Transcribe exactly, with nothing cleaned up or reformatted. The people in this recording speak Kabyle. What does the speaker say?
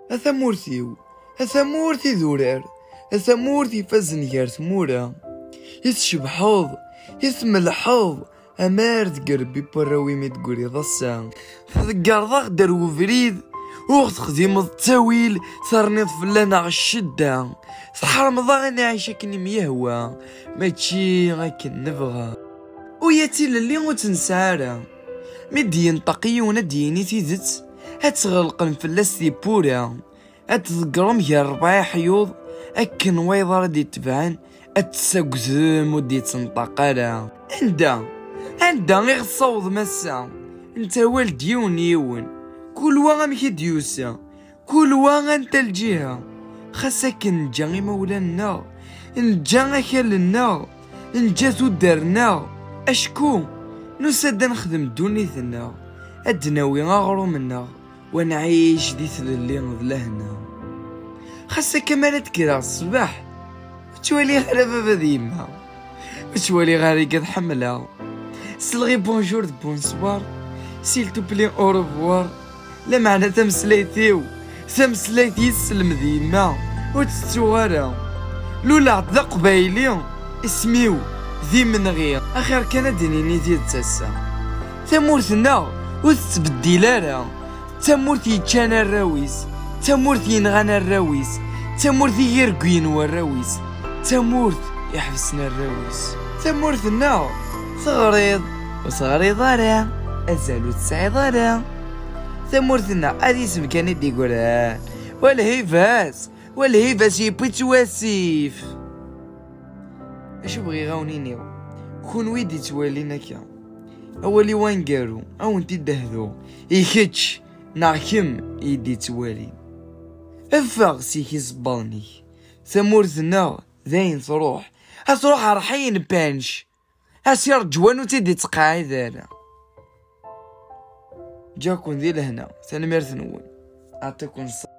A tamurt-iw, a tamurt idurar, a tamurt ifazen gar tmura, i tcebḥeḍ, i tmelḥeḍ, amar deg rebbi n warraw-im i d-tegriḍ ass-a. Tḍeggreḍ-aɣ-d ar webrid, ur ɣ-texdimeḍ ttawil, terniḍ fell-aneɣ ccedda, tḥermeḍ-aɣ ad nɛic akken i m-yehwa, mačči akken nebɣa. Uya d tilelli ur tt-nesɛi ara. Mi d-yenṭeq yiwen ad d-yini tidet, ad tt-ɣelqen fell-as tiwwura, ad tḍeggrem gar rebɛa iḥyuḍ, akken wayeḍ ara d-itebɛen, ad tessagdem ur d-yettenṭaq ara. Anda, anda i ɣ-tessawḍem ass-a? Nettawal-d yiwen yiwen, kul wa amek i d-yusa, kul wa anta lǧiha. Xas akken neǧǧa imawlan-nneɣ, neǧǧa akal-nneɣ, neǧǧa tuddar-nneɣ, acku nusa-d ad nexdem ddunit-nneɣ, ad d-nawi aɣrum-nneɣ, wa nɛic di tlelli d lehna. Xas akka mi ara d-kkreɣ ṣṣbeḥ, ur ttwaliɣ ara baba d yemma, ur ttwaliɣ ara igad ḥemmleɣ. Selɣi bonjour d bonsoir, s'il te plaît au revoir. Lameɛna tameslayt-iw, tameslayt yis-s selmed yemma, ur tt-ttuɣ ara. Luleɣ-d d aqbayli, isem-iw d imenɣi. Axir kan ad d-nini tidet ass-a. Tamurt-nneɣ ur tettbeddil ara. D tamurt yeččan arraw-is, d tamurt yenɣan arraw-is, d tamurt i irguyyen warraw-is, d tamurt iḥebsen arraw-is. Tamurt-nneɣ teɣriḍ, ur teɣriḍ ara, azal ur tesɛiḍ ara. Tamurt-nneɣ ad isem kan i d-igran, walhibas, walhibas yewwi-tt wasif. Acu bɣiɣ a wen-iniɣ, kunwi d-ittwalin akka, awal-iw aneggaru, a wen-t-id-hduɣ, i kečč neɣ kemm i yi-d-ittwalin. Ffeɣ seg iẓebbaḍen-ik. Tamurt-nneɣ d ayen truḥ, ad truḥ rḥin panc. Asirǧwan ur tt-id-ittqeɛɛid ara. Ǧǧiɣ-ken di lehna, tanemmirt-nwen. Ɛṭiken ṣṣeḥ.